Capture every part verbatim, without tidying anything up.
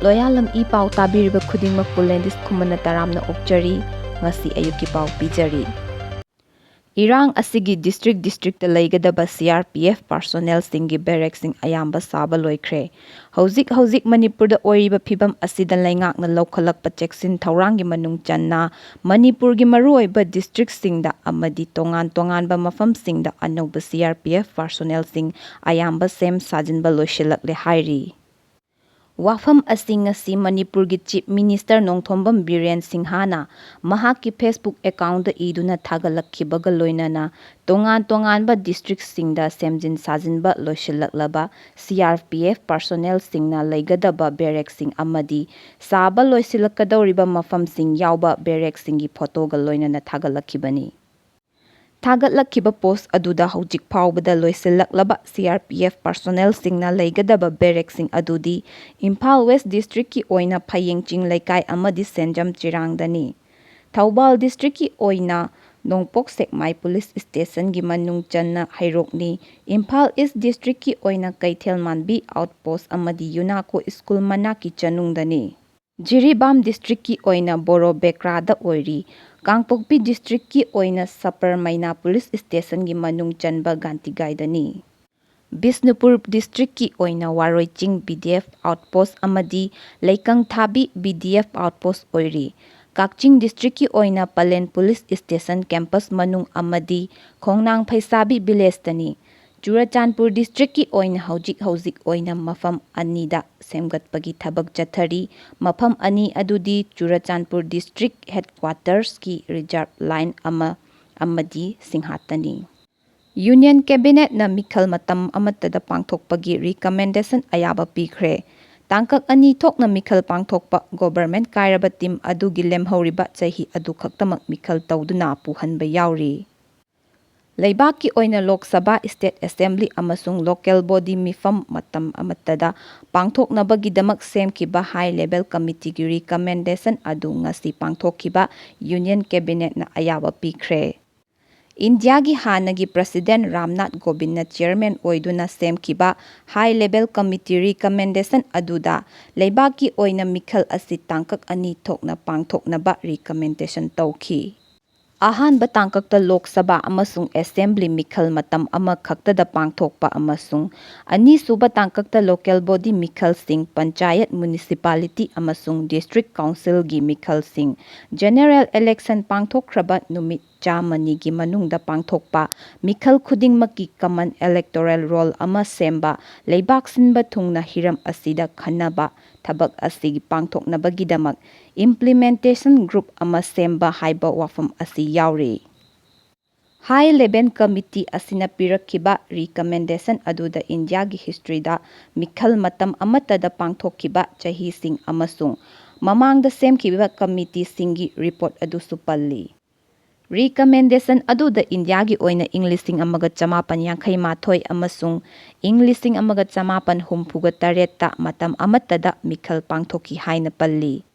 ꯂꯣꯌꯥꯂꯝ E ꯄꯥꯎ ꯇꯥꯕꯤꯔꯤꯕ ꯈꯨꯗꯤꯡꯃꯛꯄꯨ ꯂꯦꯟꯗꯤꯁ ꯈꯨꯃꯟꯅ ꯇꯔꯥꯝꯅ ꯑꯣꯛꯆꯔꯤ꯫ ꯉꯁꯤ ꯑꯌꯨꯛꯀꯤ ꯄꯥꯎ ꯄꯤꯖꯔꯤ꯫ ꯏꯔꯥꯡ ꯑꯁꯤꯒꯤ district districtꯇ ꯂꯩꯒꯗꯕ C R P F personnelꯁꯤꯡꯒꯤ barrackꯁꯤꯡ ꯑꯌꯥꯝꯕ ꯁꯥꯕ ꯂꯣꯏꯈ꯭ꯔꯦ꯫ ꯍꯧꯖꯤꯛ ꯍꯧꯖꯤꯛ ꯃꯅꯤꯄꯨꯔꯗ ꯑꯣꯏꯔꯤꯕ ꯐꯤꯕꯝ ꯑꯁꯤꯗ ꯂꯩꯉꯥꯛꯅ ꯂꯧꯈꯠꯂꯛꯄ ꯆꯦꯛꯁꯤꯟ ꯊꯧꯔꯥꯡꯒꯤ ꯃꯅꯨꯡ ꯆꯟꯅ ꯃꯅꯤꯄꯨꯔꯒꯤ ꯃꯔꯨꯑꯣꯏꯕ districtꯁꯤꯡꯗ ꯑꯃꯗꯤ ꯇꯣꯉꯥꯟ ꯇꯣꯉꯥꯟꯕ ꯃꯐꯝꯁꯤꯡꯗ ꯑꯅꯧꯕ C R P F personnelꯁꯤꯡ ꯑꯌꯥꯝꯕ ꯁꯦꯝ ꯁꯥꯖꯤꯟꯕ ꯂꯣꯏꯁꯤꯜꯂꯛꯂꯦ ꯍꯥꯏꯔꯤ꯫ ꯋꯥꯐꯝ ꯑꯁꯤ ꯉꯁꯤ ꯃꯅꯤꯄꯨꯔꯒꯤ Chief Minister ꯅꯣꯡꯊꯣꯝꯕꯝ ꯕꯤꯔꯦꯟ ꯁꯤꯡꯍꯅ ꯃꯍꯥꯛꯀꯤ Facebook accountꯇ ꯏꯗꯨꯅ ꯊꯥꯒꯠꯂꯛꯈꯤꯕꯒ ꯂꯣꯏꯅꯅ ꯇꯣꯉꯥꯟ ꯇꯣꯉꯥꯟꯕ districtꯁꯤꯡꯗ ꯁꯦꯝꯖꯤꯟ ꯁꯥꯖꯤꯟꯕ ꯂꯣꯏꯁꯤꯜꯂꯛꯂꯕ C R P F personnelꯁꯤꯡꯅ ꯂꯩꯒꯗꯕ barrackꯁꯤꯡ ꯑꯃꯗꯤ ꯁꯥꯕ ꯂꯣꯏꯁꯤꯜꯂꯛꯀꯗꯧꯔꯤꯕ ꯃꯐꯝꯁꯤꯡ ꯌꯥꯎꯕ barrackꯁꯤꯡꯒꯤ photoꯒ ꯂꯣꯏꯅꯅ ꯊꯥꯒꯠꯂꯛꯈꯤꯕꯅꯤ꯫ ꯊꯥꯒꯠꯂꯛꯈꯤꯕ post ꯑꯗꯨꯗ ꯍꯧꯖꯤꯛ ꯐꯥꯎꯕꯗ ꯂꯣꯏꯁꯤꯜꯂꯛꯂꯕ C R P F personnelꯁꯤꯡꯅ ꯂꯩꯒꯗꯕ barrackꯁꯤꯡ ꯑꯗꯨꯗꯤ ꯏꯝꯐꯥꯜ West districtꯀꯤ ꯑꯣꯏꯅ ꯐꯌꯦꯡ ꯆꯤꯡ ꯂꯩꯀꯥꯏ ꯑꯃꯗꯤ ꯁꯦꯟꯖꯝ ꯆꯤꯔꯥꯡꯗꯅꯤ꯫ ꯊꯧꯕꯥꯜ districtꯀꯤ ꯑꯣꯏꯅ ꯅꯣꯡꯄꯣꯛ ꯁꯦꯛꯃꯥꯏ police stationꯒꯤ ꯃꯅꯨꯡ ꯆꯟꯅ ꯍꯩꯔꯣꯛꯅꯤ꯫ ꯏꯝꯐꯥꯜ East districtꯀꯤ ꯑꯣꯏꯅ ꯀꯩꯊꯦꯜ ꯃꯥꯟꯕꯤ outpost ꯑꯃꯗꯤ ꯌꯨꯅꯥꯀꯣ school ꯃꯅꯥꯛꯀꯤ ꯆꯅꯨꯡꯗꯅꯤ꯫ ꯖꯤꯔꯤꯕꯥꯝ districtꯀꯤ ꯑꯣꯏꯅ ꯕꯣꯔꯣ ꯕꯦꯀ꯭ꯔꯥꯗ ꯑꯣꯏꯔꯤ꯫ ꯀꯥꯡꯄꯣꯛꯄꯤ districtꯀꯤ ꯑꯣꯏꯅ ꯁꯄꯔ ꯃꯩꯅꯥ police stationꯒꯤ ꯃꯅꯨꯡ ꯆꯟꯕ ꯒꯥꯟꯙꯤꯒꯥꯏꯗꯅꯤ꯫ ꯕꯤꯁꯅꯨꯄꯨꯔ districtꯀꯤ ꯑꯣꯏꯅ ꯋꯥꯔꯣꯏ ꯆꯤꯡ B D F outpost ꯑꯃꯗꯤ ꯂꯩꯀꯪ ꯊꯥꯕꯤ B D F outpost ꯑꯣꯏꯔꯤ꯫ ꯀꯛꯆꯤꯡ districtꯀꯤ ꯑꯣꯏꯅ ꯄꯂꯦꯟ police station campus ꯃꯅꯨꯡ ꯑꯃꯗꯤ ꯈꯣꯡꯅꯥꯡ ꯐꯩꯁꯥꯕꯤ villageꯇꯅꯤ꯫ ꯆꯨꯔꯆꯥꯟꯄꯨꯔ districtꯀꯤ ꯑꯣꯏꯅ ꯍꯧꯖꯤꯛ ꯍꯧꯖꯤꯛ ꯑꯣꯏꯅ ꯃꯐꯝ ꯑꯅꯤꯗ ꯁꯦꯝꯒꯠꯄꯒꯤ ꯊꯕꯛ ꯆꯠꯊꯔꯤ꯫ ꯃꯐꯝ ꯑꯅꯤ ꯑꯗꯨꯗꯤ ꯆꯨꯔꯆꯥꯟꯄꯨꯔ district headquartersꯀꯤ reserve line ꯑꯃ ꯑꯃꯗꯤ ꯁꯤꯡꯍꯥꯠꯇꯅꯤ꯫ Union Cabinetꯅ ꯃꯤꯈꯜ ꯃꯇꯝ ꯑꯃꯠꯇꯗ ꯄꯥꯡꯊꯣꯛꯄꯒꯤ recommendation ꯑꯌꯥꯕ ꯄꯤꯈ꯭ꯔꯦ꯫ ꯇꯥꯡꯀꯛ ꯑꯅꯤ ꯊꯣꯛꯅ ꯃꯤꯈꯜ ꯄꯥꯡꯊꯣꯛꯄ, government ꯀꯥꯏꯔꯕ team ꯑꯗꯨꯒꯤ ꯂꯦꯝꯍꯧꯔꯤꯕ ꯆꯍꯤ ꯑꯗꯨ ꯈꯛꯇꯃꯛ ꯃꯤꯈꯜ ꯇꯧꯗꯨꯅ ꯄꯨꯍꯟꯕ ꯌꯥꯎꯔꯤ꯫ ꯂꯩꯕꯥꯛꯀꯤ ꯑꯣꯏꯅ ꯂꯣꯛ ꯁꯚꯥ, state assembly ꯑꯃꯁꯨꯡ local body ꯃꯤꯐꯝ ꯃꯇꯝ ꯑꯃꯠꯇꯗ ꯄꯥꯡꯊꯣꯛꯅꯕꯒꯤꯗꯃꯛ ꯁꯦꯝꯈꯤꯕ high level committeeꯒꯤ recommendation ꯑꯗꯨ ꯉꯁꯤ ꯄꯥꯡꯊꯣꯛꯈꯤꯕ Union Cabinetꯅ ꯑꯌꯥꯕ ꯄꯤꯈ꯭ꯔꯦ꯫ ꯏꯟꯗꯤꯌꯥꯒꯤ ꯍꯥꯟꯅꯒꯤ ꯄ꯭ꯔꯁꯤꯗꯦꯟ ꯔꯥꯝꯅꯥꯊ ꯀꯣꯕꯤꯟꯗꯅ ꯆꯤꯌꯔꯃꯦꯟ ꯑꯣꯏꯗꯨꯅ ꯁꯦꯝꯈꯤꯕ ꯍꯥꯏ ꯂꯦꯚꯦꯜ ꯀꯃꯤꯇꯤ ꯔꯤꯀꯃꯦꯟꯗꯦꯁꯟ ꯑꯗꯨꯗ ꯂꯩꯕꯥꯛꯀꯤ ꯑꯣꯏꯅ ꯃꯤꯈꯜ ꯑꯁꯤ ꯇꯥꯡꯀꯛ ꯑꯅꯤ ꯊꯣꯛꯅ ꯄꯥꯡꯊꯣꯛꯅꯕ ꯔꯤꯀꯃꯦꯟꯗꯦꯁꯟ ꯇꯧꯈꯤ꯫ ꯑꯍꯥꯟꯕ ꯇꯥꯡꯀꯛꯇ ꯂꯣꯛ ꯁꯚꯥ ꯑꯃꯁꯨꯡ ꯑꯦꯁꯦꯝꯕ꯭ꯂꯤ ꯃꯤꯈꯜ ꯃꯇꯝ ꯑꯃꯈꯛꯇꯗ ꯄꯥꯡꯊꯣꯛꯄ ꯑꯃꯁꯨꯡ ꯑꯅꯤꯁꯨꯕ ꯇꯥꯡꯀꯛꯇ ꯂꯣꯀꯦꯜ ꯕꯣꯗꯤ ꯃꯤꯈꯜꯁꯤꯡ, ꯄꯟꯆꯥꯌꯠ, ꯃ꯭ꯌꯨꯅꯤꯁꯤꯄꯥꯂꯤꯇꯤ ꯑꯃꯁꯨꯡ ꯗꯤꯁꯇ꯭ꯔꯤꯛ ꯀꯥꯎꯟꯁꯤꯜꯒꯤ ꯃꯤꯈꯜꯁꯤꯡ ꯖꯦꯅꯦꯔꯦꯜ ꯏꯂꯦꯛꯁꯟ ꯄꯥꯡꯊꯣꯛꯈ꯭ꯔꯕ ꯅꯨꯃꯤꯠ ꯆꯥꯝꯃꯅꯤꯒꯤ ꯃꯅꯨꯡꯗ ꯄꯥꯡꯊꯣꯛꯄ, ꯃꯤꯈꯜ ꯈꯨꯗꯤꯡꯃꯛꯀꯤ ꯀꯃꯟ ꯏꯂꯦꯛꯇꯣꯔꯦꯜ ꯔꯣꯜ ꯑꯃ ꯁꯦꯝꯕ, ꯂꯩꯕꯥꯛ ꯁꯤꯟꯕ ꯊꯨꯡꯅ ꯍꯤꯔꯝ ꯑꯁꯤꯗ ꯈꯟꯅꯕ, ꯊꯕꯛ ꯑꯁꯤꯒꯤ ꯄꯥꯡꯊꯣꯛꯅꯕꯒꯤꯗꯃꯛ ꯏꯝꯄ꯭ꯂꯤꯃꯦꯟꯇꯦꯁꯟ ꯒ꯭ꯔꯨꯞ ꯑꯃ ꯁꯦꯝꯕ ꯍꯥꯏꯕ ꯋꯥꯐꯝ ꯑꯁꯤ ꯌꯥꯎꯔꯤ꯫ ꯍꯥꯏ ꯂꯦꯚꯦꯜ ꯀꯃꯤꯇꯤ ꯑꯁꯤꯅ ꯄꯤꯔꯛꯈꯤꯕ ꯔꯤꯀꯃꯦꯟꯗꯦꯁꯟ ꯑꯗꯨꯗ ꯏꯟꯗꯤꯌꯥꯒꯤ ꯍꯤꯁꯇ꯭ꯔꯤꯗ ꯃꯤꯈꯜ ꯃꯇꯝ ꯑꯃꯠꯇꯗ ꯄꯥꯡꯊꯣꯛꯈꯤꯕ ꯆꯍꯤꯁꯤꯡ ꯑꯃꯁꯨꯡ ꯃꯃꯥꯡꯗ ꯁꯦꯝꯈꯤꯕ ꯀꯃꯤꯇꯤꯁꯤꯡꯒꯤ ꯔꯤꯄꯣꯔꯠ ꯑꯗꯨꯁꯨ ꯄꯜꯂꯤ꯫ ꯔꯤꯀꯃꯦꯟꯗꯦꯁꯟ ꯑꯗꯨꯗ ꯏꯟꯗꯤꯌꯥꯒꯤ ꯑꯣꯏꯅ ꯏꯪ ꯂꯤꯁꯤꯡ ꯑꯃꯒ ꯆꯃꯥꯄꯟ ꯌꯥꯡꯈꯩ ꯃꯥꯊꯣꯏ ꯑꯃꯁꯨꯡ ꯏꯪ ꯂꯤꯁꯤꯡ ꯑꯃꯒ ꯆꯃꯥꯄꯟ ꯍꯨꯝꯐꯨꯒ ꯇꯔꯦꯠꯇ ꯃꯇꯝ ꯑꯃꯠꯇꯗ ꯃꯤꯈꯜ ꯄꯥꯡꯊꯣꯛꯈꯤ ꯍꯥꯏꯅ ꯄꯜꯂꯤ꯫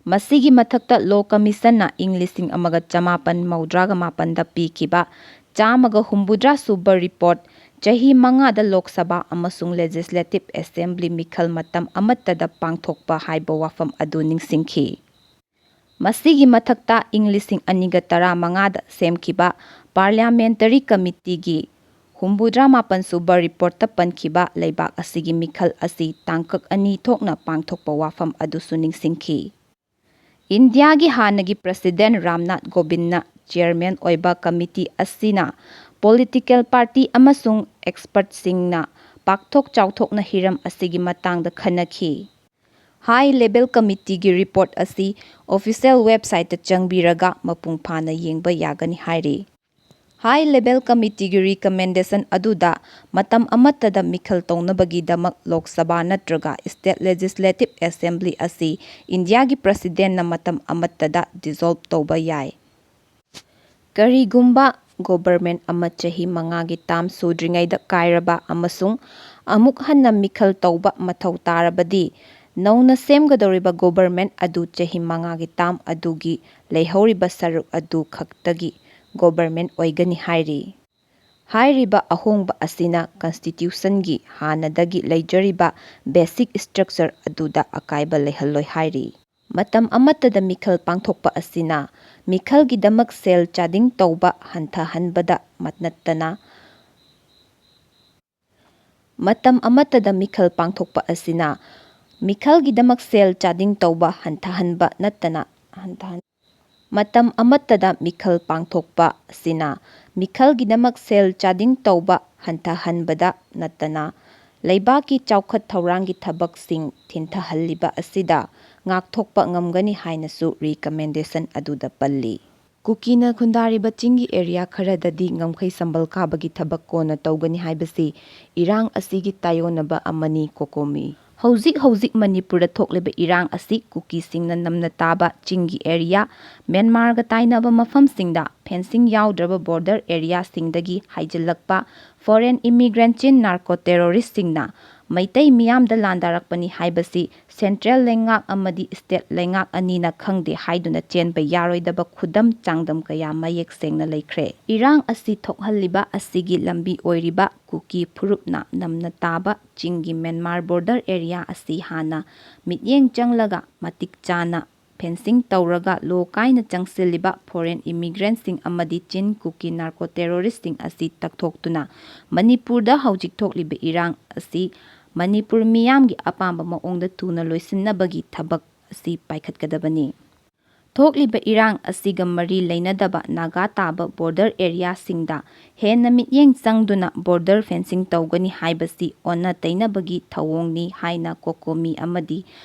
ꯃꯁꯤꯒꯤ ꯃꯊꯛꯇ ꯂꯣ ꯀꯃꯤꯁꯟꯅ ꯏꯪ ꯂꯤꯁꯤꯡ ꯑꯃꯒ ꯆꯃꯥꯄꯟ ꯃꯧꯗ꯭ꯔꯥꯒ ꯃꯥꯄꯟꯗ ꯄꯤꯈꯤꯕ ꯆꯥꯝꯃꯒ ꯍꯨꯝꯐꯨꯇꯔꯥ ꯁꯨꯕ ꯔꯤꯄꯣꯔꯠ, ꯆꯍꯤ ꯃꯉꯥꯗ ꯂꯣꯛ ꯁꯚꯥ ꯑꯃꯁꯨꯡ ꯂꯦꯖꯤꯁꯂꯦꯇꯤꯚ ꯑꯦꯁꯦꯝꯕ꯭ꯂꯤ ꯃꯤꯈꯜ ꯃꯇꯝ ꯑꯃꯠꯇꯗ ꯄꯥꯡꯊꯣꯛꯄ ꯍꯥꯏꯕ ꯋꯥꯐꯝ ꯑꯗꯨ ꯅꯤꯡꯁꯤꯡꯈꯤ꯫ ꯃꯁꯤꯒꯤ ꯃꯊꯛꯇ ꯏꯪ ꯂꯤꯁꯤꯡ ꯑꯅꯤꯒ ꯇꯔꯥꯃꯉꯥꯗ ꯁꯦꯝꯈꯤꯕ ꯄꯥꯔꯂꯤꯌꯥꯃꯦꯟꯇꯔꯤ ꯀꯃꯤꯇꯤꯒꯤ ꯍꯨꯝꯐꯨꯇꯔꯥ ꯃꯥꯄꯟ ꯁꯨꯕ ꯔꯤꯄꯣꯔꯠꯇ ꯄꯟꯈꯤꯕ ꯂꯩꯕꯥꯛ ꯑꯁꯤꯒꯤ ꯃꯤꯈꯜ ꯑꯁꯤ ꯇꯥꯡꯀꯛ ꯑꯅꯤ ꯊꯣꯛꯅ ꯄꯥꯡꯊꯣꯛꯄ ꯋꯥꯐꯝ ꯑꯗꯨꯁꯨ ꯅꯤꯡꯁꯤꯡꯈꯤ꯫ ꯏꯟꯗꯤꯌꯥꯒꯤ ꯍꯥꯟꯅꯒꯤ ꯄ꯭ꯔꯁꯤꯗꯦꯟ ꯔꯥꯝꯅꯥꯊ ꯀꯣꯕꯤꯟꯗꯅ ꯆꯤꯌꯔꯃꯦꯟ ꯑꯣꯏꯕ ꯀꯃꯤꯇꯤ ꯑꯁꯤꯅ ꯄꯣꯂꯤꯇꯤꯀꯦꯜ ꯄꯥꯔꯇꯤ ꯑꯃꯁꯨꯡ ꯑꯦꯛꯁꯄꯔꯠꯁꯤꯡꯅ ꯄꯥꯛꯊꯣꯛ ꯆꯥꯎꯊꯣꯛꯅ ꯍꯤꯔꯝ ꯑꯁꯤꯒꯤ ꯃꯇꯥꯡꯗ ꯈꯟꯅꯈꯤ꯫ ꯍꯥꯏ ꯂꯦꯚꯦꯜ ꯀꯃꯤꯇꯤꯒꯤ ꯔꯤꯄꯣꯔꯠ ꯑꯁꯤ ꯑꯣꯐꯤꯁꯤꯌꯦꯜ ꯋꯦꯕꯁꯥꯏꯠꯇ ꯆꯪꯕꯤꯔꯒ ꯃꯄꯨꯡ ꯐꯥꯅ ꯌꯦꯡꯕ ꯌꯥꯒꯅꯤ ꯍꯥꯏꯔꯤ꯫ ꯍꯥꯏ ꯂꯦꯚꯦꯜ ꯀꯃꯤꯇꯤꯒꯤ ꯔꯤꯀꯃꯦꯟꯗꯦꯁꯟ ꯑꯗꯨꯗ ꯃꯇꯝ ꯑꯃꯠꯇꯗ ꯃꯤꯈꯜ ꯇꯧꯅꯕꯒꯤꯗꯃꯛ ꯂꯣꯛ ꯁꯚꯥ ꯅꯠꯇ꯭ꯔꯒ ꯁ꯭ꯇꯦꯠ ꯂꯦꯖꯤꯁꯂꯦꯇꯤꯚ ꯑꯦꯁꯦꯝꯕ꯭ꯂꯤ ꯑꯁꯤ ꯏꯟꯗꯤꯌꯥꯒꯤ ꯄ꯭ꯔꯁꯤꯗꯦꯟꯅ ꯃꯇꯝ ꯑꯃꯠꯇꯗ ꯗꯤꯖꯣꯜꯚ ꯇꯧꯕ ꯌꯥꯏ꯫ ꯀꯔꯤꯒꯨꯝꯕ ꯒꯣꯚꯔꯟꯃꯦꯟꯠ ꯑꯃ ꯆꯍꯤ ꯃꯉꯥꯒꯤ ꯇꯥꯔꯝ ꯁꯨꯗ꯭ꯔꯤꯉꯩꯗ ꯀꯥꯏꯔꯕ ꯑꯃꯁꯨꯡ ꯑꯃꯨꯛ ꯍꯟꯅ ꯃꯤꯈꯜ ꯇꯧꯕ ꯃꯊꯧ ꯇꯥꯔꯕꯗꯤ, ꯅꯧꯅ ꯁꯦꯝꯒꯗꯧꯔꯤꯕ ꯒꯣꯚꯔꯟꯃꯦꯟꯠ ꯑꯗꯨ ꯆꯍꯤ ꯃꯉꯥꯒꯤ ꯇꯥꯔꯝ ꯑꯗꯨꯒꯤ ꯂꯩꯍꯧꯔꯤꯕ ꯁꯔꯨꯛ ꯑꯗꯨ ꯈꯛꯇꯒꯤ ꯒꯣꯚꯔꯟꯃꯦꯟꯠ ꯑꯣꯏꯒꯅꯤ ꯍꯥꯏꯔꯤ꯫ ꯍꯥꯏꯔꯤꯕ ꯑꯍꯣꯡꯕ ꯑꯁꯤꯅ ꯀꯟꯁꯇꯤꯇ꯭ꯌꯨꯁꯟꯒꯤ ꯍꯥꯟꯅꯗꯒꯤ ꯂꯩꯖꯔꯤꯕ ꯕꯦꯁꯤꯛ ꯁ꯭ꯇ꯭ꯔꯛꯆꯔ ꯑꯗꯨꯗ ꯑꯀꯥꯏꯕ ꯂꯩꯍꯜꯂꯣꯏ ꯍꯥꯏꯔꯤ꯫ ꯃꯇꯝ ꯑꯃꯠꯇꯗ ꯃꯤꯈꯜ ꯄꯥꯡꯊꯣꯛꯄ ꯑꯁꯤꯅ ꯃꯤꯈꯜꯒꯤꯗꯃꯛ ꯁꯦꯜ ꯆꯥꯗꯤꯡ ꯇꯧꯕ ꯍꯟꯊꯍꯟꯕꯗ ꯅꯠꯇꯅ, ꯃꯇꯝ ꯑꯃꯠꯇꯗ ꯃꯤꯈꯜ ꯄꯥꯡꯊꯣꯛꯄ ꯑꯁꯤꯅ ꯃꯤꯈꯜꯒꯤꯗꯃꯛ ꯁꯦꯜ ꯆꯥꯗꯤꯡ ꯇꯧꯕ ꯍꯟꯊꯍꯟꯕ ꯅꯠꯇꯅ, ꯍꯟꯊꯍꯟ-, ꯃꯇꯝ ꯑꯃꯠꯇꯗ ꯃꯤꯈꯜ ꯄꯥꯡꯊꯣꯛꯄ ꯑꯁꯤꯅ ꯃꯤꯈꯜꯒꯤꯗꯃꯛ ꯁꯦꯜ ꯆꯥꯗꯤꯡ ꯇꯧꯕ ꯍꯟꯊꯍꯟꯕꯗ ꯅꯠꯇꯅ, ꯂꯩꯕꯥꯛꯀꯤ ꯆꯥꯎꯈꯠ ꯊꯧꯔꯥꯡꯒꯤ ꯊꯕꯛꯁꯤꯡ ꯊꯤꯟꯊꯍꯜꯂꯤꯕ ꯑꯁꯤꯗ ꯉꯥꯛꯊꯣꯛꯄ ꯉꯝꯒꯅꯤ ꯍꯥꯏꯅꯁꯨ ꯔꯤꯀꯃꯦꯟꯗꯦꯁꯟ ꯑꯗꯨꯗ ꯄꯜꯂꯤ꯫ ꯀꯨꯀꯤꯅ ꯈꯨꯟꯗꯥꯔꯤꯕ ꯆꯤꯡꯒꯤ ꯑꯦꯔꯤꯌꯥ ꯈꯔꯗꯗꯤ ꯉꯝꯈꯩ ꯁꯝꯕꯜ ꯀꯥꯕꯒꯤ ꯊꯕꯛ ꯀꯣꯟꯅ ꯇꯧꯒꯅꯤ ꯍꯥꯏꯕꯁꯤ ꯏꯔꯥꯡ ꯑꯁꯤꯒꯤ ꯇꯥꯏꯑꯣꯟꯅꯕ ꯑꯃꯅꯤ, ꯀꯣꯀꯣꯃꯤ꯫ ꯍꯧꯖꯤꯛ ꯍꯧꯖꯤꯛ ꯃꯅꯤꯄꯨꯔꯗ ꯊꯣꯛꯂꯤꯕ ꯏꯔꯥꯡ ꯑꯁꯤ ꯀꯨꯀꯤꯁꯤꯡꯅ ꯅꯝꯅ ꯇꯥꯕ ꯆꯤꯡꯒꯤ ꯑꯦꯔꯤꯌꯥ, ꯃ꯭ꯌꯥꯟꯃꯥꯔꯒ ꯇꯥꯏꯅꯕ ꯃꯐꯝꯁꯤꯡꯗ ꯐꯦꯟꯁꯤꯡ ꯌꯥꯎꯗ꯭ꯔꯕ ꯕꯣꯔꯗꯔ ꯑꯦꯔꯤꯌꯥꯁꯤꯡꯗꯒꯤ ꯍꯥꯏꯖꯤꯜꯂꯛꯄ ꯐꯣꯔꯦꯟ ꯏꯃꯤꯒ꯭ꯔꯦꯟꯠ ꯆꯤꯟ ꯅꯥꯔꯀꯣ ꯇꯦꯔꯣꯔꯤꯁ꯭ꯠꯁꯤꯡꯅ ꯃꯩꯇꯩ ꯃꯤꯌꯥꯝꯗ ꯂꯥꯟꯗꯥꯔꯛꯄꯅꯤ ꯍꯥꯏꯕꯁꯤ ꯁꯦꯟꯇ꯭ꯔꯦꯜ ꯂꯩꯉꯥꯛ ꯑꯃꯗꯤ ꯁ꯭ꯇꯦꯠ ꯂꯩꯉꯥꯛ ꯑꯅꯤꯅ ꯈꯪꯗꯦ ꯍꯥꯏꯗꯨꯅ ꯆꯦꯟꯕ ꯌꯥꯔꯣꯏꯗꯕ ꯈꯨꯗꯝ ꯆꯥꯡꯗꯝ ꯀꯌꯥ ꯃꯌꯦꯛ ꯁꯦꯡꯅ ꯂꯩꯈ꯭ꯔꯦ꯫ ꯏꯔꯥꯡ ꯑꯁꯤ ꯊꯣꯛꯍꯜꯂꯤꯕ ꯑꯁꯤꯒꯤ ꯂꯝꯕꯤ ꯑꯣꯏꯔꯤꯕ ꯀꯨꯀꯤ ꯐꯨꯔꯨꯞꯅ ꯅꯝꯅ ꯇꯥꯕ ꯆꯤꯡꯒꯤ ꯃ꯭ꯌꯥꯟꯃꯥꯔ ꯕꯣꯔꯗꯔ ꯑꯦꯔꯤꯌꯥ ꯑꯁꯤ ꯍꯥꯟꯅ ꯃꯤꯠꯌꯦꯡ ꯆꯪꯂꯒ ꯃꯇꯤꯛ ꯆꯥꯅ ꯐꯦꯟꯁꯤꯡ ꯇꯧꯔꯒ ꯂꯣ ꯀꯥꯏꯅ ꯆꯪꯁꯤꯜꯂꯤꯕ ꯐꯣꯔꯦꯟ ꯏꯃꯤꯒ꯭ꯔꯦꯟꯠꯁꯤꯡ ꯑꯃꯗꯤ ꯆꯤꯟ ꯀꯨꯀꯤ ꯅꯥꯔꯀꯣ ꯇꯦꯔꯣꯔꯤꯁ꯭ꯠꯁꯤꯡ ꯑꯁꯤ ꯇꯛꯊꯣꯛꯇꯨꯅ ꯃꯅꯤꯄꯨꯔꯗ ꯍꯧꯖꯤꯛ ꯊꯣꯛꯂꯤꯕ ꯏꯔꯥꯡ ꯑꯁꯤ ꯃꯅꯤꯄꯨꯔ ꯃꯤꯌꯥꯝꯒꯤ ꯑꯄꯥꯝꯕ ꯃꯑꯣꯡꯗ ꯊꯨꯅ ꯂꯣꯏꯁꯤꯟꯅꯕꯒꯤ ꯊꯕꯛ ꯑꯁꯤ ꯄꯥꯏꯈꯠꯀꯗꯕꯅꯤ꯫ ꯊꯣꯛꯂꯤꯕ ꯏꯔꯥꯡ ꯑꯁꯤꯒ ꯃꯔꯤ ꯂꯩꯅꯗꯕ ꯅꯥꯒꯥ ꯇꯥꯕ ꯕꯣꯔꯗꯔ ꯑꯦꯔꯤꯌꯥꯁꯤꯡꯗ ꯍꯦꯟꯅ ꯃꯤꯠꯌꯦꯡ ꯆꯪꯗꯨꯅ ꯕꯣꯔꯗꯔ ꯐꯦꯟꯁꯤꯡ ꯇꯧꯒꯅꯤ ꯍꯥꯏꯕꯁꯤ ꯑꯣꯟꯅ ꯇꯩꯅꯕꯒꯤ ꯊꯧꯑꯣꯡꯅꯤ ꯍꯥꯏꯅ ꯀꯣꯀꯣꯃꯤ ꯑꯃꯗꯤ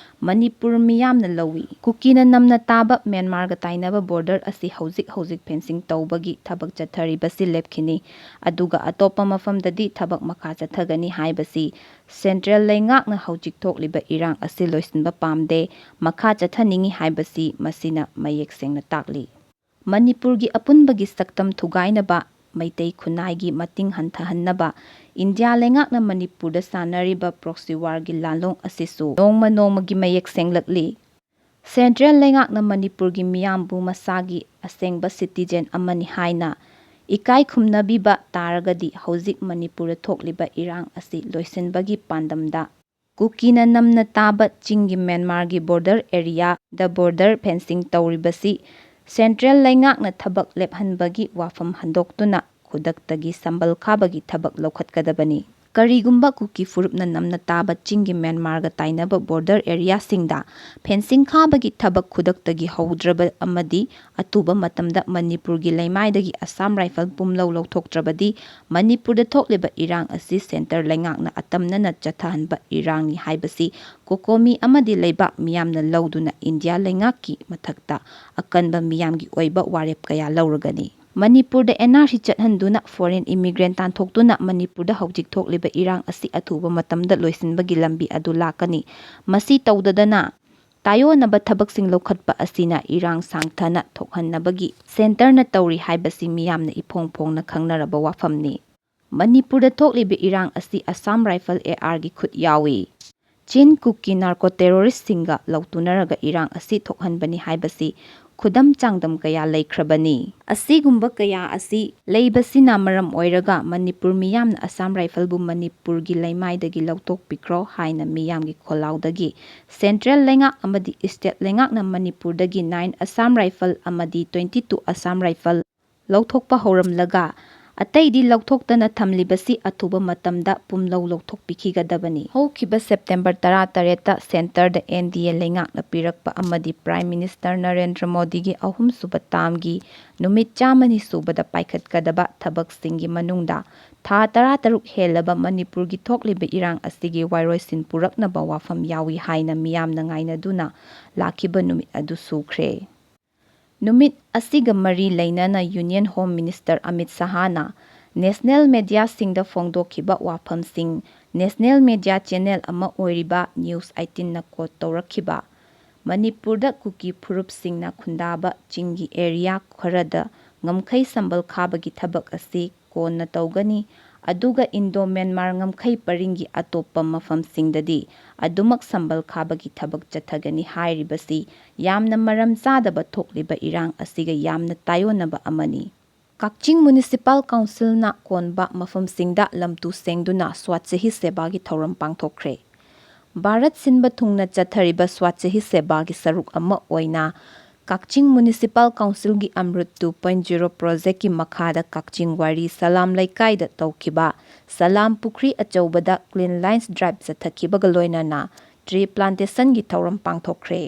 ꯃꯅꯤꯄꯨꯔ ꯃꯤꯌꯥꯝꯅ ꯂꯧꯏ꯫ ꯀꯨꯀꯤꯅ ꯅꯝꯅ ꯇꯥꯕ ꯃ꯭ꯌꯥꯟꯃꯥꯔꯒ ꯇꯥꯏꯅꯕ ꯕꯣꯔꯗꯔ ꯑꯁꯤ ꯍꯧꯖꯤꯛ ꯍꯧꯖꯤꯛ ꯐꯦꯟꯁꯤꯡ ꯇꯧꯕꯒꯤ ꯊꯕꯛ ꯆꯠꯊꯔꯤꯕꯁꯤ ꯂꯦꯞꯈꯤꯅꯤ, ꯑꯗꯨꯒ ꯑꯇꯣꯞꯄ ꯃꯐꯝꯗꯗꯤ ꯊꯕꯛ ꯃꯈꯥ ꯆꯠꯊꯒꯅꯤ ꯍꯥꯏꯕꯁꯤ ꯁꯦꯟꯇ꯭ꯔꯦꯜ ꯂꯩꯉꯥꯛꯅ ꯍꯧꯖꯤꯛ ꯊꯣꯛꯂꯤꯕ ꯏꯔꯥꯡ ꯑꯁꯤ ꯂꯣꯏꯁꯤꯟꯕ ꯄꯥꯝꯗꯦ, ꯃꯈꯥ ꯆꯠꯊꯅꯤꯡꯏ ꯍꯥꯏꯕꯁꯤ ꯃꯁꯤꯅ ꯃꯌꯦꯛ ꯁꯦꯡꯅ ꯇꯥꯛꯂꯤ꯫ ꯃꯅꯤꯄꯨꯔꯒꯤ ꯑꯄꯨꯟꯕꯒꯤ ꯁꯛꯇꯝ ꯊꯨꯒꯥꯏꯅꯕ, ꯃꯩꯇꯩ ꯈꯨꯟꯅꯥꯏꯒꯤ ꯃꯇꯤꯡ ꯍꯟꯊꯍꯟꯅꯕ ꯏꯟꯗꯤꯌꯥ ꯂꯩꯉꯥꯛꯅ ꯃꯅꯤꯄꯨꯔꯗ ꯁꯥꯟꯅꯔꯤꯕ ꯄ꯭ꯔꯣꯛꯁꯤ ꯋꯥꯔꯒꯤ ꯂꯥꯟꯂꯣꯡ ꯑꯁꯤꯁꯨ ꯅꯣꯡꯃ ꯅꯣꯡꯃꯒꯤ ꯃꯌꯦꯛ ꯁꯦꯡꯂꯛꯂꯤ꯫ ꯁꯦꯟꯇ꯭ꯔꯦꯜ ꯂꯩꯉꯥꯛꯅ ꯃꯅꯤꯄꯨꯔꯒꯤ ꯃꯤꯌꯥꯝꯕꯨ ꯃꯁꯥꯒꯤ ꯑꯁꯦꯡꯕ ꯁꯤꯇꯤꯖꯦꯟ ꯑꯃꯅꯤ ꯍꯥꯏꯅ ꯏꯀꯥꯏ ꯈꯨꯝꯅꯕꯤꯕ ꯇꯥꯔꯒꯗꯤ ꯍꯧꯖꯤꯛ ꯃꯅꯤꯄꯨꯔꯗ ꯊꯣꯛꯂꯤꯕ ꯏꯔꯥꯡ ꯑꯁꯤ ꯂꯣꯏꯁꯤꯟꯕꯒꯤ ꯄꯥꯟꯗꯝꯗ ꯀꯨꯀꯤꯅ ꯅꯝꯅ ꯇꯥꯕ ꯆꯤꯡꯒꯤ ꯃ꯭ꯌꯥꯟꯃꯥꯔꯒꯤ ꯕꯣꯔꯗꯔ ꯑꯦꯔꯤꯌꯥꯗ ꯕꯣꯔꯗꯔ ꯐꯦꯟꯁꯤꯡ ꯇꯧꯔꯤꯕꯁꯤ ꯁꯦꯟꯇ꯭ꯔꯦꯜ ꯂꯩꯉꯥꯛꯅ ꯊꯕꯛ ꯂꯦꯞꯍꯟꯕꯒꯤ ꯋꯥꯐꯝ ꯍꯟꯗꯣꯛꯇꯨꯅ ꯈꯨꯗꯛꯇꯒꯤ ꯁꯝꯕꯜ ꯈꯥꯕꯒꯤ ꯊꯕꯛ ꯂꯧꯈꯠꯀꯗꯕꯅꯤ꯫ ꯀꯔꯤꯒꯨꯝꯕ ꯀꯨꯀꯤ ꯐꯨꯔꯨꯞꯅ ꯅꯝꯅ ꯇꯥꯕ ꯆꯤꯡꯒꯤ ꯃ꯭ꯌꯥꯟꯃꯥꯔꯒ ꯇꯥꯏꯅꯕ ꯕꯣꯔꯗꯔ ꯑꯦꯔꯤꯌꯥꯁꯤꯡꯗ ꯐꯦꯟꯁꯤꯡ ꯈꯥꯕꯒꯤ ꯊꯕꯛ ꯈꯨꯗꯛꯇꯒꯤ ꯍꯧꯗ꯭ꯔꯕ ꯑꯃꯗꯤ ꯑꯊꯨꯕ ꯃꯇꯝꯗ ꯃꯅꯤꯄꯨꯔꯒꯤ ꯂꯩꯃꯥꯏꯗꯒꯤ ꯑꯁꯥꯝ ꯔꯥꯏꯐꯜ ꯄꯨꯝꯂꯧ ꯂꯧꯊꯣꯛꯇ꯭ꯔꯕꯗꯤ ꯃꯅꯤꯄꯨꯔꯗ ꯊꯣꯛꯂꯤꯕ ꯏꯔꯥꯡ ꯑꯁꯤ ꯁꯦꯟꯇꯔ ꯂꯩꯉꯥꯛꯅ ꯑꯇꯝꯅꯅ ꯆꯠꯊꯍꯟꯕ ꯏꯔꯥꯡꯅꯤ ꯍꯥꯏꯕꯁꯤ ꯀꯣꯀꯣꯃꯤ ꯑꯃꯗꯤ ꯂꯩꯕꯥꯛ ꯃꯤꯌꯥꯝꯅ ꯂꯧꯗꯨꯅ ꯏꯟꯗꯤꯌꯥ ꯂꯩꯉꯥꯛꯀꯤ ꯃꯊꯛꯇ ꯑꯀꯟꯕ ꯃꯤꯌꯥꯝꯒꯤ ꯑꯣꯏꯕ ꯋꯥꯔꯦꯞ ꯀꯌꯥ ꯂꯧꯔꯒꯅꯤ꯫ ꯃꯅꯤꯄꯨꯔꯗ ꯑꯦꯟ ꯑꯥꯔ ꯁꯤ ꯆꯠꯍꯟꯗꯨꯅ ꯐꯣꯔꯦꯟ ꯏꯃꯤꯒ꯭ꯔꯦꯟ ꯇꯥꯟꯊꯣꯛꯇꯨꯅ ꯃꯅꯤꯄꯨꯔꯗ ꯍꯧꯖꯤꯛ ꯊꯣꯛꯂꯤꯕ ꯏꯔꯥꯡ ꯑꯁꯤ ꯑꯊꯨꯕ ꯃꯇꯝꯗ ꯂꯣꯏꯁꯤꯟꯕꯒꯤ ꯂꯝꯕꯤ ꯑꯗꯨ ꯂꯥꯛꯀꯅꯤ꯫ ꯃꯁꯤ ꯇꯧꯗꯗꯅ ꯇꯥꯏꯑꯣꯟꯅꯕ ꯊꯕꯛꯁꯤꯡ ꯂꯧꯈꯠꯄ ꯑꯁꯤꯅ ꯏꯔꯥꯡ ꯁꯥꯡꯊꯅ ꯊꯣꯛꯍꯟꯅꯕꯒꯤ ꯁꯦꯟꯇꯔꯅ ꯇꯧꯔꯤ ꯍꯥꯏꯕꯁꯤ ꯃꯤꯌꯥꯝꯅ ꯏꯐꯣꯡ ꯐꯣꯡꯅ ꯈꯪꯅꯔꯕ ꯋꯥꯐꯝꯅꯤ꯫ ꯃꯅꯤꯄꯨꯔꯗ ꯊꯣꯛꯂꯤꯕ ꯏꯔꯥꯡ ꯑꯁꯤ ꯑꯁꯥꯝ ꯔꯥꯏꯐꯜ ꯑꯦ ꯑꯥꯔꯒꯤ ꯈꯨꯠ ꯌꯥꯎꯏ꯫ ꯆꯤꯟ ꯀꯨꯀꯤ ꯅꯥꯔꯀꯣ ꯇꯦꯔꯣꯔꯤꯁꯁꯤꯡꯒ ꯂꯧꯇꯨꯅꯔꯒ ꯏꯔꯥꯡ ꯑꯁꯤ ꯊꯣꯛꯍꯟꯕꯅꯤ ꯍꯥꯏꯕꯁꯤ ꯈꯨꯗꯝ ꯆꯥꯡꯗꯝ ꯀꯌꯥ ꯂꯩꯈ꯭ꯔꯕꯅꯤ꯫ ꯑꯁꯤꯒꯨꯝꯕ ꯀꯌꯥ ꯑꯁꯤ ꯂꯩꯕꯁꯤꯅ ꯃꯔꯝ ꯑꯣꯏꯔꯒ ꯃꯅꯤꯄꯨꯔ ꯃꯤꯌꯥꯝꯅ ꯑꯁꯥꯝ ꯔꯥꯏꯐꯜꯕꯨ ꯃꯅꯤꯄꯨꯔꯒꯤ ꯂꯩꯃꯥꯏꯗꯒꯤ ꯂꯧꯊꯣꯛꯄꯤꯈ꯭ꯔꯣ ꯍꯥꯏꯅ ꯃꯤꯌꯥꯝꯒꯤ ꯈꯣꯜꯂꯥꯎꯗꯒꯤ ꯁꯦꯟꯇ꯭ꯔꯦꯜ ꯂꯩꯉꯥꯛ ꯑꯃꯗꯤ ꯏꯁꯇꯦꯠ ꯂꯩꯉꯥꯛꯅ ꯃꯅꯤꯄꯨꯔꯗꯒꯤ ꯅꯥꯏꯟ ꯑꯁꯥꯝ ꯔꯥꯏꯐꯜ ꯑꯃꯗꯤ ꯇ꯭ꯋꯦꯟꯇꯤ ꯇꯨ ꯑꯁꯥꯝ ꯔꯥꯏꯐꯜ ꯂꯧꯊꯣꯛꯄ ꯍꯧꯔꯝꯂꯒ ꯑꯇꯩꯗꯤ ꯂꯧꯊꯣꯛꯇꯅ ꯊꯝꯂꯤꯕꯁꯤ ꯑꯊꯨꯕ ꯃꯇꯝꯗ ꯄꯨꯝꯂꯧ ꯂꯧꯊꯣꯛꯄꯤꯈꯤꯒꯗꯕꯅꯤ꯫ ꯍꯧꯈꯤꯕ ꯁꯦꯞꯇꯦꯝꯕꯔ ꯇꯔꯥꯇꯔꯦꯠꯇ ꯁꯦꯟꯇꯔꯗ ꯑꯦꯟ ꯗꯤ ꯑꯦ ꯂꯩꯉꯥꯛꯅ ꯄꯤꯔꯛꯄ ꯑꯃꯗꯤ ꯄ꯭ꯔꯥꯏꯝ ꯃꯤꯅꯤꯁꯇꯔ ꯅꯔꯦꯟꯗ꯭ꯔ ꯃꯣꯗꯤꯒꯤ ꯑꯍꯨꯝꯁꯨꯕ ꯇꯥꯝꯒꯤ ꯅꯨꯃꯤꯠ ꯆꯥꯝꯃꯅꯤ ꯁꯨꯕꯗ ꯄꯥꯏꯈꯠꯀꯗꯕ ꯊꯕꯛꯁꯤꯡꯒꯤ ꯃꯅꯨꯡꯗ ꯊꯥ ꯇꯔꯥꯇꯔꯨꯛ ꯍꯦꯜꯂꯕ ꯃꯅꯤꯄꯨꯔꯒꯤ ꯊꯣꯛꯂꯤꯕ ꯏꯔꯥꯡ ꯑꯁꯤꯒꯤ ꯋꯥꯔꯣꯏꯁꯤꯟ ꯄꯨꯔꯛꯅꯕ ꯋꯥꯐꯝ ꯌꯥꯎꯏ ꯍꯥꯏꯅ ꯃꯤꯌꯥꯝꯅ ꯉꯥꯏꯅꯗꯨꯅ ꯂꯥꯛꯈꯤꯕ ꯅꯨꯃꯤꯠ ꯑꯗꯨ ꯁꯨꯈ꯭ꯔꯦ꯫ ꯅꯨꯃꯤꯠ ꯑꯁꯤꯒ ꯃꯔꯤ ꯂꯩꯅꯅ ꯌꯨꯅꯤꯌꯟ ꯍꯣꯝ ꯃꯤꯅꯤꯁꯇꯔ ꯑꯃꯤꯠ ꯁꯍꯥꯅ ꯅꯦꯁꯅꯦꯜ ꯃꯦꯗꯤꯌꯥꯁꯤꯡꯗ ꯐꯣꯡꯗꯣꯛꯈꯤꯕ ꯋꯥꯐꯝꯁꯤꯡ ꯅꯦꯁꯅꯦꯜ ꯃꯦꯗꯤꯌꯥ ꯆꯦꯅꯦꯜ ꯑꯃ ꯑꯣꯏꯔꯤꯕ ꯅ꯭ꯌꯨꯁ ꯑꯩꯠꯇꯤꯟꯅ ꯀꯣꯠ ꯇꯧꯔꯛꯈꯤꯕ, ꯃꯅꯤꯄꯨꯔꯗ ꯀꯨꯀꯤ ꯐꯨꯔꯨꯞꯁꯤꯡꯅ ꯈꯨꯟꯗꯥꯕ ꯆꯤꯡꯒꯤ ꯑꯦꯔꯤꯌꯥ ꯈꯔꯗ ꯉꯝꯈꯩ ꯁꯝꯕꯜ ꯈꯥꯕꯒꯤ ꯊꯕꯛ ꯑꯁꯤ ꯀꯣꯟꯅ ꯇꯧꯒꯅꯤ, ꯑꯗꯨꯒ ꯏꯟꯗꯣ ꯃ꯭ꯌꯥꯟꯃꯥꯔ ꯉꯝꯈꯩ ꯄꯔꯤꯡꯒꯤ ꯑꯇꯣꯞꯄ ꯃꯐꯝꯁꯤꯡꯗꯗꯤ ꯑꯗꯨꯃꯛ ꯁꯝꯕꯜ ꯈꯥꯕꯒꯤ ꯊꯕꯛ ꯆꯠꯊꯒꯅꯤ ꯍꯥꯏꯔꯤꯕꯁꯤ ꯌꯥꯝꯅ ꯃꯔꯝ ꯆꯥꯗꯕ ꯊꯣꯛꯂꯤꯕ ꯏꯔꯥꯡ ꯑꯁꯤꯒ ꯌꯥꯝꯅ ꯇꯥꯏꯑꯣꯟꯅꯕ ꯑꯃꯅꯤ꯫ ꯀꯛꯆꯤꯡ ꯃ꯭ꯌꯨꯅꯤꯁꯤꯄꯥꯜ ꯀꯥꯎꯟꯁꯤꯜꯅ ꯀꯣꯟꯕ ꯃꯐꯝꯁꯤꯡꯗ ꯂꯝꯇꯨ ꯁꯦꯡꯗꯨꯅ ꯁ꯭ꯋꯥꯆꯍꯤ ꯁꯦꯕꯥꯒꯤ ꯊꯧꯔꯝ ꯄꯥꯡꯊꯣꯛꯈ꯭ꯔꯦ꯫ ꯚꯥꯔꯠ ꯁꯤꯟꯕ ꯊꯨꯡꯅ ꯆꯠꯊꯔꯤꯕ ꯁ꯭ꯋꯥꯆꯍꯤ ꯁꯦꯕꯥꯒꯤ ꯁꯔꯨꯛ ꯑꯃ ꯑꯣꯏꯅ ꯀꯛꯆꯤꯡ ꯃ꯭ꯌꯨꯅꯤꯁꯤꯄꯥꯜ ꯀꯥꯎꯟꯁꯤꯜꯒꯤ ꯑꯃ꯭ꯔꯨꯠ ꯇꯨ ꯄꯣꯏꯟꯠ ꯖꯤꯔꯣ ꯄ꯭ꯔꯣꯖꯦꯛꯀꯤ ꯃꯈꯥꯗ ꯀꯛꯆꯤꯡ ꯋꯥꯔꯤ ꯁꯂꯥꯝ ꯂꯩꯀꯥꯏꯗ ꯇꯧꯈꯤꯕ ꯁꯂꯥꯝ ꯄꯨꯈ꯭ꯔꯤ ꯑꯆꯧꯕꯗ ꯀ꯭ꯂꯤꯟ ꯂꯥꯏꯟꯁ ꯗ꯭ꯔꯥꯏꯕ ꯆꯠꯊꯈꯤꯕꯒ ꯂꯣꯏꯅꯅ ꯇ꯭ꯔꯤ ꯄ꯭ꯂꯥꯟꯇꯦꯁꯟꯒꯤ ꯊꯧꯔꯝ ꯄꯥꯡꯊꯣꯛꯈ꯭ꯔꯦ꯫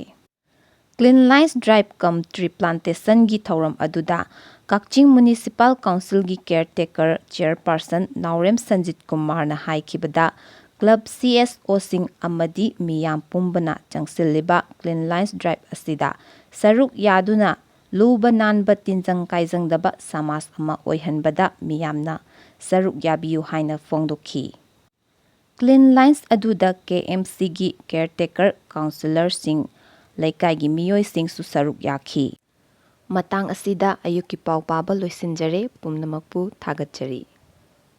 ꯀ꯭ꯂꯤꯟ ꯂꯥꯏꯟꯁ ꯗ꯭ꯔꯥꯏꯕ ꯀꯝ ꯇ꯭ꯔꯤ ꯄ꯭ꯂꯥꯟꯇꯦꯁꯟꯒꯤ ꯊꯧꯔꯝ ꯑꯗꯨꯗ ꯀꯛꯆꯤꯡ ꯃ꯭ꯌꯨꯅꯤꯁꯤꯄꯥꯜ ꯀꯥꯎꯟꯁꯤꯜꯒꯤ ꯀꯦꯌꯔꯇꯦꯀꯔ ꯆꯦꯌꯔꯄꯥꯔꯁꯟ ꯅꯥꯎꯔꯦꯝ ꯁꯟꯖꯤꯠ ꯀꯨꯃꯥꯔꯅ ꯍꯥꯏꯈꯤꯕꯗ, ꯀ꯭ꯂꯕ ꯁꯤ ꯑꯦꯁ ꯑꯣꯁꯤꯡ ꯑꯃꯗꯤ ꯃꯤꯌꯥꯝ ꯄꯨꯝꯕꯅ ꯆꯪꯁꯤꯜꯂꯤꯕ ꯀ꯭ꯂꯤꯟ ꯂꯥꯏꯟꯁ ꯗ꯭ꯔꯥꯏꯕ ꯑꯁꯤꯗ ꯁꯔꯨꯛ ꯌꯥꯗꯨꯅ ꯂꯨꯕ ꯅꯥꯟꯕ ꯇꯤꯟꯖꯪ ꯀꯥꯏꯖꯪꯗꯕ ꯁꯃꯥꯖ ꯑꯃ ꯑꯣꯏꯍꯟꯕꯗ ꯃꯤꯌꯥꯝꯅ ꯁꯔꯨꯛ ꯌꯥꯕꯤꯌꯨ ꯍꯥꯏꯅ ꯐꯣꯡꯗꯣꯛꯈꯤ꯫ ꯀ꯭ꯂꯤꯟ ꯂꯥꯏꯟꯁ ꯑꯗꯨꯗ ꯀꯦ ꯑꯦꯝ ꯁꯤꯒꯤ ꯀꯦꯌꯔꯇꯦꯀꯔ, ꯀꯥꯎꯟꯁꯤꯂꯔꯁꯤꯡ, ꯂꯩꯀꯥꯏꯒꯤ ꯃꯤꯑꯣꯏꯁꯤꯡꯁꯨ ꯁꯔꯨꯛ ꯌꯥꯈꯤ꯫ ꯃꯇꯥꯡ ꯑꯁꯤꯗ ꯑꯌꯨꯛꯀꯤ ꯄꯥꯎ ꯄꯥꯕ ꯂꯣꯏꯁꯤꯟꯖꯔꯦ꯫ ꯄꯨꯝꯅꯃꯛꯄꯨ ꯊꯥꯒꯠꯆꯔꯤ꯫